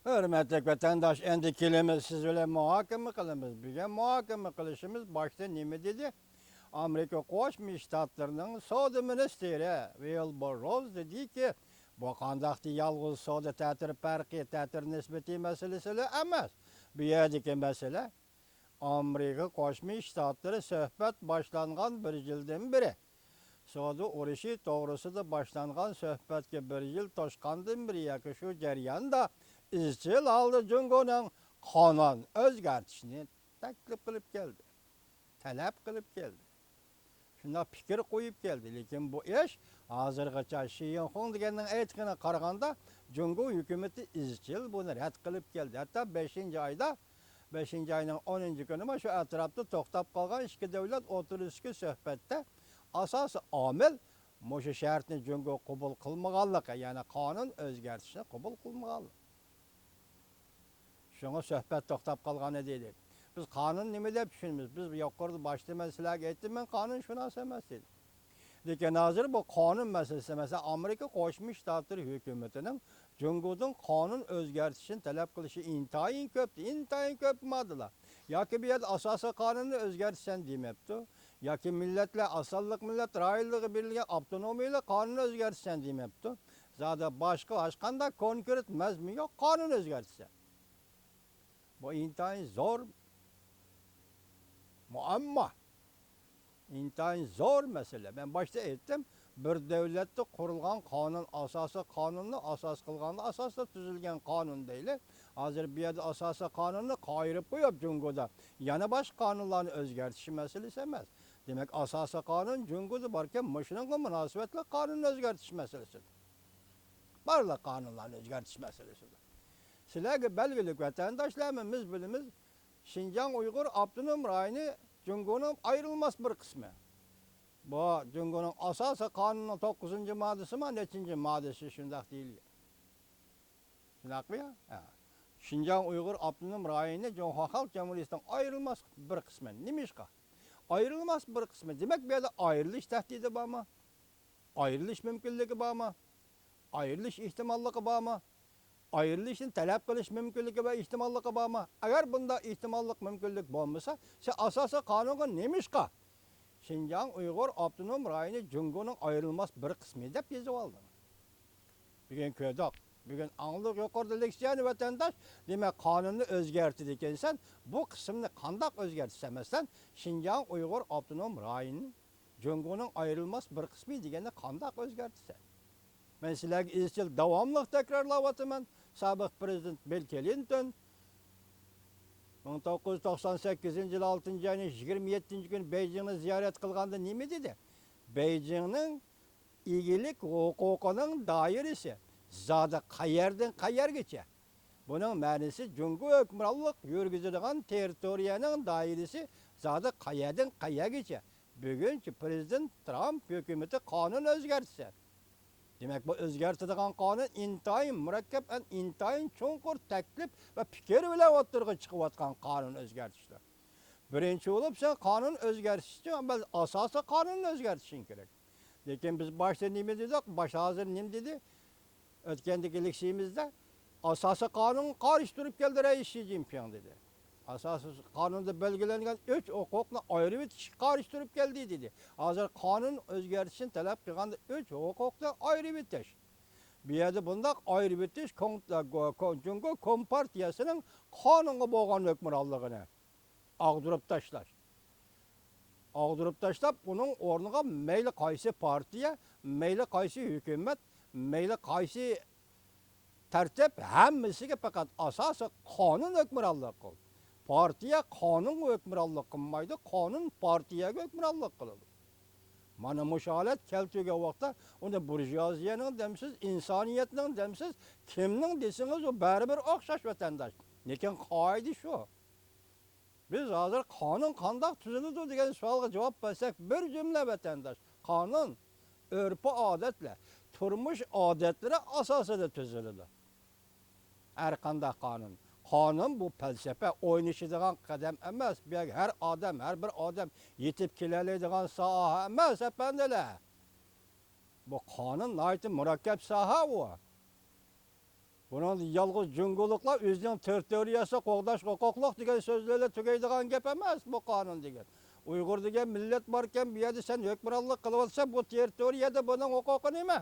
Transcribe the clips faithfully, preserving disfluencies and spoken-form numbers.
ھۆرمەتلىك ۋەتەنداش، ئەمدى كېلىمىز سىز بىلەن مۇھاكىمە قىلىمىز. بۈگۈن مۇھاكىمە قىلىشىمىز باشتا نېمە دېدى؟ ئامېرىكا قوشما شتاتلىرىنىڭ سودا مىنىستىرى ۋىلبۇر روز دېدىكى، بۇ قانداقتى يالغۇز سودا تەتۈر پەرقى، تەتۈر نىسبىتى مەسىلىسىلا ئەمەس. بۇ يەردىكى مەسىلە ئامېرىكا قوشما شتاتلىرى سۆھبەت باشلانغان بىر يىلدىن بېرى، سودا ئۇرۇشى توغرىسىدا باشلانغان سۆھبەتكە بىر يىل توشقاندىن بېرى ياكى شۇ جەرياندا ئىزچىل ھالدا جۇڭگونىڭ قانۇن ئۆزگەرتىشنى تەكلىپ قىلىپ كەلدى، تەلەپ قىلىپ كەلدى. شۇنداق پىكىر قويۇپ كەلدى. لېكىن بۇ ئىش ھازىرغىچە شى يىنخۇڭ دېگەننىڭ ئېيتقىنىغا قارىغاندا، جۇڭگو ھۆكۈمىتى ئىزچىل بۇنى رەت قىلىپ كەلدى. ھەتتا بەشىنچى ئايدا، بەشىنچى ئاينىڭ ئونىنچى كۈنىمۇ شۇ ئەتراپتا توختاپ قالغان ئىككى دۆلەت ئوتتۇرىسىدىكى سۆھبەتتە ئاساسىي ئامىل مۇشۇ شەرتنى جۇڭگو قوبۇل قىلمىغانلىقى، يەنى قانۇن ئۆزگەرتىشنى قوبۇل قىلمىغانلىقى. شۇڭا سۆھبەت توختاپ قالغان ئىدى، دېدى. بىز قانۇن نېمە دەپ چۈشىنىمىز؟ بىز يۇقىرىدا باشتا مەن سىلەرگە ئېيتتىم، مەن قانۇنشۇناس ئەمەس، دېدى. لېكىن ھازىر بۇ قانۇن مەسىلىسى، مەسىلەن، ئامېرىكا قوشما شتاتلىرى ھۆكۈمىتىنىڭ جۇڭگودىن قانۇن ئۆزگەرتىشىنى تەلەپ قىلىشى ئىنتايىن كۆپ، ئىنتايىن كۆپ ماددىلار. ياكى بۇ يەردە ئاساسىي قانۇننى ئۆزگەرتىسەن دېمەپتۇ، ياكى مىللەتلەر، ئاز سانلىق مىللەت رايونلىرىغا بېرىلگەن ئاپتونومىيىلەر قانۇنى ئۆزگەرتىسەن دېمەپتۇ. زادى باشقا ھېچقانداق كونكرېت مەزمۇن يوق، قانۇن ئۆزگەرتىسەن. بۇ ئىنتايىن زور مۇئەمما، ئىنتايىن زور مەسىلە. مەن باشتا ئېيتتىم، بىر دۆلەتتە قۇرۇلغان قانۇن، ئاساسىي قانۇننى ئاساس قىلغاندا ئاساستا تۈزۈلگەن قانۇن دەيلى. ھازىر بۇ يەردە ئاساسىي قانۇننى قايرىپ قويۇپ جۇڭگودا يەنە باشقا قانۇنلارنى ئۆزگەرتىش مەسىلىسى ئەمەس. دېمەك، ئاساسىي قانۇن جۇڭگودا باركەن، مۇشۇنىڭغا مۇناسىۋەتلىك قانۇن ئۆزگەرتىش مەسىلىسىدۇر. بارلىق قانۇنلارنى ئۆزگەرتىش مەسىلىسىدۇر. سىلەرگە بەلگىلىك ۋەتەنداشلارمۇ بىز بىلىمىز، شىنجاڭ ئۇيغۇر ئاپتونوم رايونى جۇڭگونىڭ ئايرىلماس بىر قىسمى. بۇ جۇڭگونىڭ ئاساسىي قانۇنىنىڭ توققۇزىنچى ماددىسىمۇ، نەچچىنچى ماددىسى شۇنداق دېيىلگەن. شۇنداقمۇ يا؟ ھە. شىنجاڭ ئۇيغۇر ئاپتونوم رايونى جۇڭخۇا خەلق جۇمھۇرىيىتىنىڭ ئايرىلماس بىر قىسمى. نېمىشقا؟ ئايرىلماس بىر قىسمى. دېمەك، بۇ يەردە ئايرىلىش تەھدىتى بارمۇ؟ ئايرىلىش مۇمكىنلىكى بارمۇ؟ ئايرىلىش ئېھتىماللىقى بارمۇ؟ ئايرىلىشنى تەلەپ قىلىش مۇمكىنلىكى ۋە ئېھتىماللىقى بارمۇ؟ ئەگەر بۇنداق ئېھتىماللىق، مۇمكىنلىك بولمىسا، سەن ئاساسىي قانۇنغا نېمىشقا شىنجاڭ ئۇيغۇر ئاپتونوم رايونى جۇڭگونىڭ ئايرىلماس بىر قىسمى دەپ يېزىۋالدىڭ؟ بۈگۈن كۆردۇق، بۈگۈن ئاڭلىدۇق يۇقىرىدا لېكسىيەنى ۋەتەنداش، دېمەك، قانۇننى ئۆزگەرتىدىكەنسەن، بۇ قىسىمنى قانداق ئۆزگەرتىسەن؟ مەسىلەن، شىنجاڭ ئۇيغۇر ئاپتونوم رايونى جۇڭگونىڭ ئايرىلماس بىر قىسمى دېگەننى قانداق ئۆزگەرتىسەن؟ مەن سىلەرگە ئىزچىل داۋاملىق تەكرارلاۋاتىمەن. سابىق پىرېزىدېنت بىل كلىنتون مىڭ توققۇز يۈز توقسان سەككىزىنچى يىل ئالتىنچى ئاينىڭ يىگىرمە يەتتىنچى كۈنى بېيجىڭنى زىيارەت قىلغاندا نېمە دېدى؟ بېيجىڭنىڭ ئىگىلىك ھوقۇقىنىڭ دائىرىسى زادى قەيەردىن قەيەرگىچە؟ بۇنىڭ مەنىسى جۇڭگو ھۆكۈمرانلىق يۈرگۈزىدىغان تېررىتورىيەنىڭ دائىرىسى زادى قەيەردىن قەيەرگىچە؟ بۈگۈنچە پىرېزىدېنت ترامپ ھۆكۈمىتى قانۇن ئۆزگەرتسە، دېمەك، بۇ ئۆزگەرتىدىغان قانۇن ئىنتايىن مۇرەككەپ ھەم ئىنتايىن چوڭقۇر تەكلىپ ۋە پىكىر بىلەن ئوتتۇرىغا چىقىۋاتقان قانۇن ئۆزگەرتىشلەر. بىرىنچى بولۇپ، سەن قانۇن ئۆزگەرتىش ئۈچۈن ئەۋۋەل ئاساسىي قانۇننى ئۆزگەرتىشىڭ كېرەك. لېكىن بىز باشتا نېمە دېدۇق؟ باش ھازىر نېمە دېدى؟ ئۆتكەندىكى لېكسىيىمىزدە ئاساسىي قانۇنغا قارشى تۇرۇپ كەلدى رەئىس شى جىنپىڭ دېدى. ئاساسىي قانۇندا بەلگىلەنگەن ئۈچ ھوقۇقنى ئايرىۋېتىشكە قارشى تۇرۇپ كەلدى دېدى. ھازىر قانۇن ئۆزگەرتىشنى تەلەپ قىلغاندا ئۈچ ھوقۇقنى ئايرىۋېتىش. بۇ يەردە بۇنداق ئايرىۋېتىش كون-، كون-، جۇڭگو كومپارتىيەسىنىڭ قانۇنغا بولغان ھۆكۈمرانلىقىنى ئاغدۇرۇپ تاشلاش. ئاغدۇرۇپ تاشلاپ، ئۇنىڭ ئورنىغا مەيلى قايسى پارتىيە، مەيلى قايسى ھۆكۈمەت، مەيلى قايسى تەرتىپ، ھەممىسىگە پەقەت ئاساسىي قانۇن ھۆكۈمرانلىق قىل. پارتىيە قانۇنغا ھۆكۈمرانلىق قىلمايدۇ، قانۇن پارتىيەگە ھۆكۈمرانلىق قىلىدۇ. مانا مۇشۇ ھالەت كەلتۈرگەن ۋاقىتتا ئۇنى بۇرژۇئازىيەنىڭ دەمسىز، ئىنسانىيەتنىڭ دەمسىز، كىمنىڭ دېسىڭىز، ئۇ بەرىبىر ئوخشاش ۋەتەنداش. لېكىن قائىدە شۇ. بىز ھازىر قانۇن قانداق تۈزۈلىدۇ دېگەن سوئالغا جاۋاب بەرسەك، بىر جۈملە ۋەتەنداش، قانۇن ئۆرپ-ئادەتلەر، تۇرمۇش ئادەتلىرى ئاساسىدا تۈزۈلىدۇ. ھەر قانداق قانۇن. قانۇن بۇ پەلسەپە، ئوينىشىدىغان قەدەم ئەمەس. بۇ يەرگە ھەر ئادەم، ھەر بىر ئادەم يېتىپ كېلەلەيدىغان ساھە ئەمەس، ئەپەندىلەر. بۇ قانۇن ناھايىتى مۇرەككەپ ساھە ئۇ. بۇنىڭدا يالغۇز جۇڭگولۇقلار ئۆزىنىڭ تېررىتورىيەسىنى قوغداش ھوقۇقلۇق دېگەن سۆزلەرلا تۈگەيدىغان گەپ ئەمەس بۇ قانۇن دېگەن. ئۇيغۇر دېگەن مىللەت باركەن، بۇ يەردە سەن ھۆكۈمرانلىق قىلىۋاتىسەن، بۇ تېررىتورىيەدە بۇنىڭ ھوقۇقى نېمە؟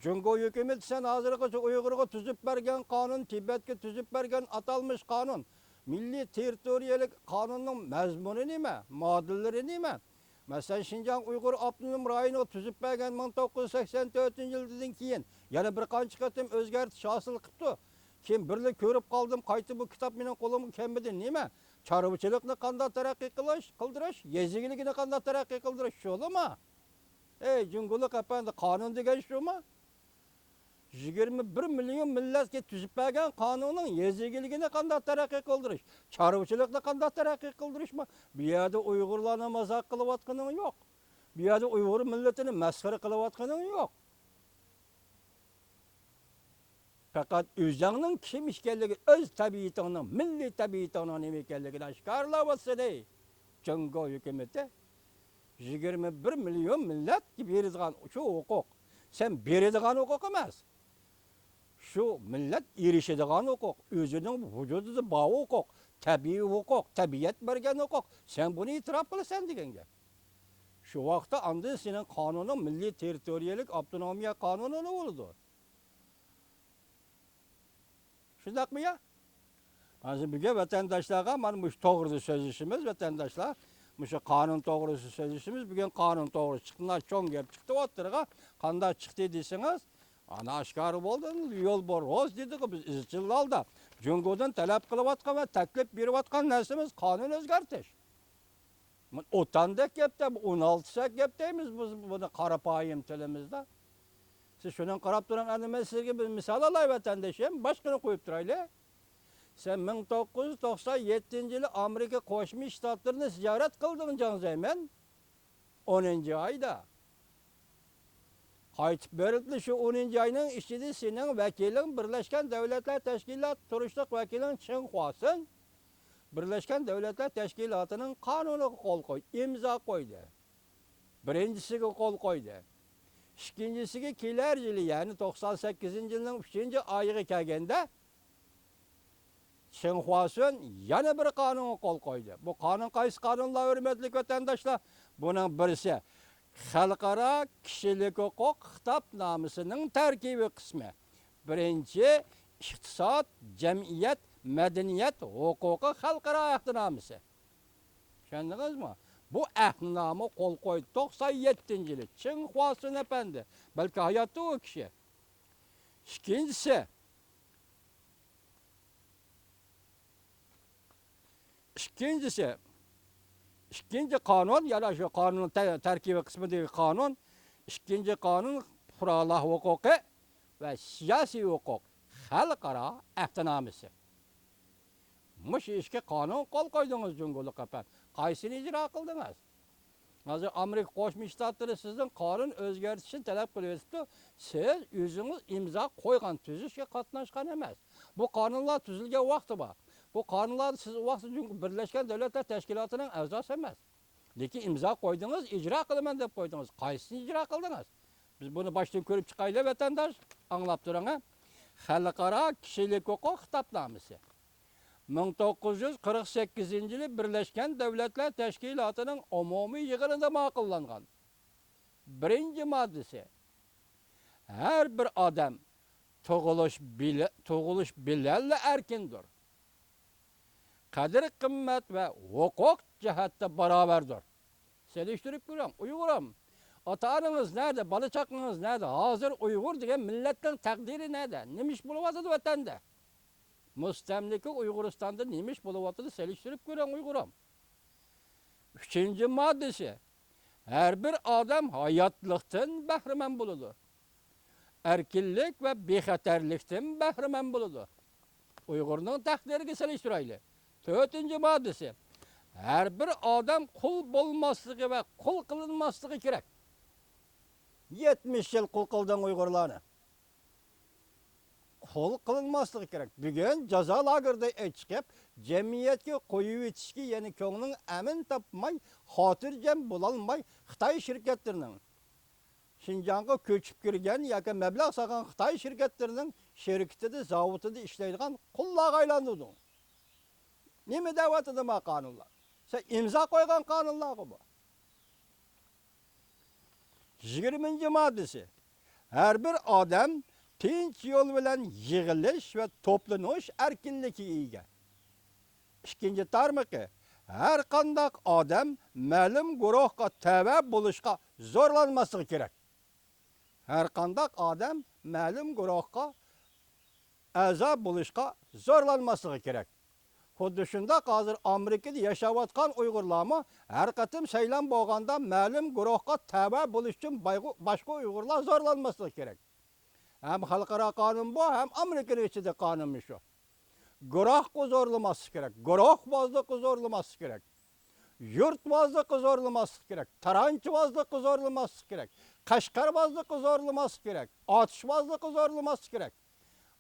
جۇڭگو ھۆكۈمىتى سەن ھازىرغىچە ئۇيغۇرغا تۈزۈپ بەرگەن قانۇن، تىبەتكە تۈزۈپ بەرگەن ئاتالمىش قانۇن، مىللىي تېررىتورىيەلىك قانۇننىڭ مەزمۇنى نېمە؟ ماددىلىرى نېمە؟ مەسىلەن، شىنجاڭ ئۇيغۇر ئاپتونوم رايونىغا تۈزۈپ بەرگەن مىڭ توققۇز يۈز سەكسەن تۆتىنچى يىلدىن كېيىن يەنە بىر قانچە قېتىم ئۆزگەرتىش ھاسىل قىپتۇ. كېيىن بىرلا كۆرۈپ قالدىم، قايتا بۇ كىتاب مېنىڭ قولۇمغا كەلمىدى. نېمە؟ چارۋىچىلىقنى قانداق تەرەققىي قىلىش، قىلدۇرۇش، يېزا ئىگىلىكىنى قانداق تەرەققىي قىلدۇرۇش، شۇلىما؟ ئەي، جۇڭگولۇق ئەپەندى، قانۇن دېگەن شۇما؟ يىگىرمە بىر مىليون مىللەتكە تۈزۈپ بەرگەن قانۇننىڭ يېزا ئىگىلىكىنى قانداق تەرەققىي قىلدۇرۇش، چارۋىچىلىقنى قانداق تەرەققىي قىلدۇرۇشما؟ بۇ يەردە ئۇيغۇرلارنى مازاق قىلىۋاتقىنىڭ يوق. بۇ يەردە ئۇيغۇر مىللىتىنى مەسخىرە قىلىۋاتقىنىڭ يوق. پەقەت ئۆزۈڭنىڭ كىم ئىكەنلىكى، ئۆز تەبىئىتىڭنىڭ، مىللىي تەبىئىتىڭنىڭ نېمە ئىكەنلىكىنى ئاشكارىلاۋاتسىنى. جۇڭگو ھۆكۈمىتى يىگىرمە بىر مىليون مىللەتكە بېرىدىغان شۇ ھوقۇق، سەن بېرىدىغان ھوقۇق ئەمەس. شۇ مىللەت ئېرىشىدىغان ھوقۇق، ئۆزىنىڭ ۋۇجۇدىدا بار ھوقۇق، تەبىئىي ھوقۇق، تەبىئەت بەرگەن ھوقۇق. سەن بۇنى ئېتىراپ قىلىسەن دېگەن گەپ. شۇ ۋاقىتتا ئاندىن سېنىڭ قانۇنۇڭ مىللىي تېررىتورىيەلىك ئاپتونومىيە قانۇنى بولىدۇ. شۇنداقمۇ يا؟ ھازىر بۈگۈن ۋەتەنداشلارغا مانا مۇشۇ توغرىدا سۆزلىشىمىز، ۋەتەنداشلار. مۇشۇ قانۇن توغرىسىدا سۆزلىشىمىز. بۈگۈن قانۇن توغرىسى چىقتى، چوڭ گەپ چىقتى ئوتتۇرىغا. قانداق چىقتى دېسىڭىز، ئانا ئاشكارا بولدى. يول بور روز دېدۇق بىز ئىزچىل ھالدا. جۇڭگودىن تەلەپ قىلىۋاتقان ۋە تەكلىپ بېرىۋاتقان نەرسىمىز قانۇن ئۆزگەرتىش. ئوتاندەك گەپتە، بۇ ئون ئالتە سەت گەپ دەيمىز بىز بۇنى قارا پايىم تىلىمىزدا. سىز شۇنىڭغا قاراپ تۇرۇڭ، ئەمدى مەن سىزگە بىر مىسال ئالاي، ۋەتەندىشىم، باشقىنى قويۇپ تۇرايلى. سەن مىڭ توققۇز يۈز توقسان يەتتىنچى يىلى ئامېرىكا قوشما شتاتلىرىنى زىيارەت قىلدىڭ، جاڭ زەيمەن، ئونىنچى ئايدا. قايتىپ بېرىپلا شۇ ئونىنچى ئاينىڭ ئىچىدە سېنىڭ ۋەكىلىڭ، بىرلەشكەن دۆلەتلەر تەشكىلاتى تۇرۇشلۇق ۋەكىلىڭ چېڭ خۇاسۈن بىرلەشكەن دۆلەتلەر تەشكىلاتىنىڭ قانۇنىغا قول قوي، ئىمزا قويدى. بىرىنچىسىگە قول قويدى. ئىككىنچىسىگە كېلەر يىلى، يەنى توقسان سەككىزىنچى يىلنىڭ ئۈچىنچى ئايىغا كەلگەندە، چېڭ خۇاسۈن يەنە بىر قانۇنغا قول قويدى. بۇ قانۇن قايسى قانۇنلار، ھۆرمەتلىك ۋەتەنداشلار؟ بۇنىڭ بىرسى خەلقئارا كىشىلىك ھوقۇق خىتابنامىسىنىڭ تەركىبىي قىسمى. بىرىنچى، ئىقتىساد، جەمئىيەت، مەدەنىيەت ھوقۇقى خەلقئارا ئەھدىنامىسى. چۈشەندىڭىزمۇ؟ بۇ ئەھدىنامىغا قول قويدى توقسان يەتتىنچى يىلى چېڭ خۇاسۈن ئەپەندى. بەلكى ھاياتتا ئۇ كىشى. ئىككىنچىسى، ئىككىنچىسى، ئىككىنچى قانۇن، يەنى شۇ قانۇن تە-، تەركىبىي قىسمىدىكى قانۇن، ئىككىنچى قانۇن پۇقرالار ھوقۇقى ۋە سىياسىي ھوقۇق خەلقئارا ئەھدىنامىسى. مۇشۇ ئىككى قانۇن قول قويدىڭىز جۇڭگولۇق ئەپەندى. قايسىنى ئىجرا قىلدىڭىز؟ ھازىر ئامېرىكا قوشما شتاتلىرى سىزدىن قانۇن ئۆزگەرتىشنى تەلەپ قىلىۋېتىپتۇ. سىز ئۆزىڭىز ئىمزا قويغان تۈزۈشكە قاتناشقان ئەمەس. بۇ قانۇنلار تۈزۈلگەن ۋاقتى بار. بۇ قانۇنلاردا سىز ئۇ ۋاقىتتا جۇڭگو بىرلەشكەن دۆلەتلەر تەشكىلاتىنىڭ ئەزاسى ئەمەس. لېكىن ئىمزا قويدىڭىز، ئىجرا قىلىمەن دەپ قويدىڭىز. قايسىنى ئىجرا قىلدىڭىز؟ بىز بۇنى باشتىن كۆرۈپ چىقايلى، ۋەتەنداش. ئاڭلاپ تۇرۇڭ، ھە. خەلقئارا كىشىلىك ھوقۇق خىتابنامىسى. مىڭ توققۇز يۈز قىرىق سەككىزىنچى يىلى بىرلەشكەن دۆلەتلەر تەشكىلاتىنىڭ ئومۇمىي يىغىنىدا ماقۇللانغان. بىرىنچى ماددىسى، ھەر بىر ئادەم تۇغۇلۇش بىلە-، تۇغۇلۇش بىلەنلا ئەركىندۇر. قەدىر-قىممەت ۋە ھوقۇق جەھەتتە باراۋەردۇر. سېلىشتۇرۇپ كۆرۈڭ، ئۇيغۇرۇم. ئاتا-ئانىڭىز نەدە، بالا-چاقىڭىز نەدە؟ ھازىر ئۇيغۇر دېگەن مىللەتنىڭ تەقدىرى نەدە؟ نېمە ئىش بولۇۋاتىدۇ ۋەتەندە؟ مۇستەملىكە ئۇيغۇرىستاندا نېمە ئىش بولۇۋاتىدۇ؟ سېلىشتۇرۇپ كۆرۈڭ، ئۇيغۇرۇم. ئۈچىنچى ماددىسى، ھەر بىر ئادەم ھاياتلىقتىن بەھرىمەن بولىدۇ. ئەركىنلىك ۋە بىخەتەرلىكتىن بەھرىمەن بولىدۇ. ئۇيغۇرنىڭ تەقدىرىگە سېلىشتۇرايلى. تۆتىنچى ماددىسى، ھەر بىر ئادەم قۇل بولماسلىقى ۋە قۇل قىلىنماسلىقى كېرەك. يەتمىش يىل قۇل قىلدىڭ ئۇيغۇرلارنى. قۇل قىلىنماسلىقى كېرەك. بۈگۈن جازا لاگېرىدا ئېچىقىپ، جەمئىيەتكە قويۇۋېتىشكە يەنە كۆڭلۈڭ ئەمىن تاپماي، خاتىرجەم بولالماي، خىتاي شىركەتلىرىنىڭ، شىنجاڭغا كۆچۈپ كىرگەن ياكى مەبلەغ سالغان خىتاي شىركەتلىرىنىڭ شىركىتىدە، زاۋۇتىدا ئىشلەيدىغان قۇللارغا ئايلاندۇردۇڭ. نېمە دەۋاتىدۇ ما قانۇنلار؟ سەن ئىمزا قويغان قانۇنلارغۇ بۇ. يىگىرمىنچى ماددىسى. ھەر بىر ئادەم تىنچ يول بىلەن يىغىلىش ۋە توپلىنىش ئەركىنلىكىگە ئىگە. ئىككىنچى تارمىقى، ھەر قانداق ئادەم مەلۇم گۇرۇھقا تەۋە بولۇشقا زورلانماسلىقى كېرەك. ھەر قانداق ئادەم مەلۇم گۇرۇھقا ئەزا بولۇشقا زورلانماسلىقى كېرەك. خۇددى شۇنداق ھازىر ئامېرىكىدا ياشاۋاتقان ئۇيغۇرلارمۇ ھەر قېتىم سايلام بولغاندا مەلۇم گۇرۇھقا تەۋە بولۇش ئۈچۈن بايغۇ-، باشقا ئۇيغۇرلار زورلانماسلىقى كېرەك. ھەم خەلقئارا قانۇن بۇ، ھەم ئامېرىكىنىڭ ئىچىدە قانۇن شۇ. گۇرۇھقا زورلىماسلىق كېرەك، گۇرۇھۋازلىققا زورلىماسلىق كېرەك. يۇرتۋازلىققا زورلىماسلىق كېرەك، تارانچىۋازلىققا زورلىماسلىق كېرەك، قەشقەرۋازلىققا زورلىماسلىق كېرەك، ئاتۇشۋازلىققا زورلىماسلىق كېرەك.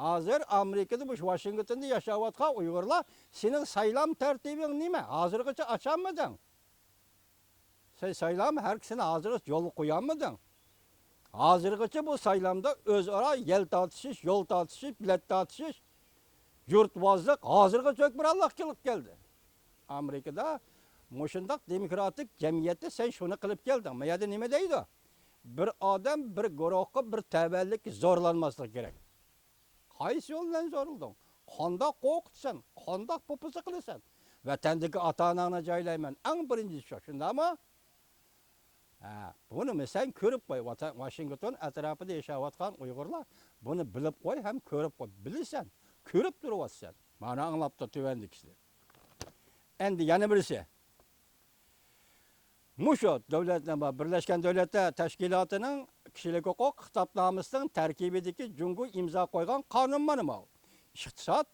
ھازىر ئامېرىكىدا، مۇشۇ ۋاشىنگتوندا ياشاۋاتقان ئۇيغۇرلار، سېنىڭ سايلام تەرتىپىڭ نېمە؟ ھازىرغىچە ئاچالمىدىڭ. سەن سايلام ھەرىكىتىنى ھازىرغىچە يولغا قويالمىدىڭ. ھازىرغىچە بۇ سايلامدا ئۆزئارا يەل تارتىشىش، يول تارتىشىش، بېلەت تارتىشىش، يۇرتۋازلىق ھازىرغىچە ھۆكۈمرانلىققا كېلىپ كەلدى. ئامېرىكىدا مۇشۇنداق دېموكراتىك جەمئىيەتتە سەن شۇنى قىلىپ كەلدىڭ. ما يەردە نېمە دەيدۇ؟ بىر ئادەم بىر گۇرۇھقا، بىر تەۋەلىككە زورلانماسلىقى كېرەك. قايسى يول بىلەن زورلىدىڭ؟ قانداق قورقۇتىسەن؟ قانداق پوپىزا قىلىسەن؟ ۋەتەندىكى ئاتا-ئاناڭنى جايلايمەن، ئەڭ بىرىنچى شۇ، شۇنداقمۇ؟ ھە، بۇنىمۇ سەن كۆرۈپ قوي، ۋاتان، ۋاشىنگتون ئەتراپىدا ياشاۋاتقان ئۇيغۇرلار، بۇنى بىلىپ قوي ھەم كۆرۈپ قوي. بىلىسەن، كۆرۈپ تۇرۇۋاتىسەن. مانا ئاڭلاپتۇ تۆۋەندىكىسىنى. ئەمدى يەنە بىرسى. مۇشۇ دۆلەت، بىرلەشكەن دۆلەتلەر تەشكىلاتىنىڭ كىشىلىك ھوقۇق خىتابنامىسىنىڭ تەركىبىدىكى جۇڭگو ئىمزا قويغان قانۇن مانا بۇ. ئىقتىساد،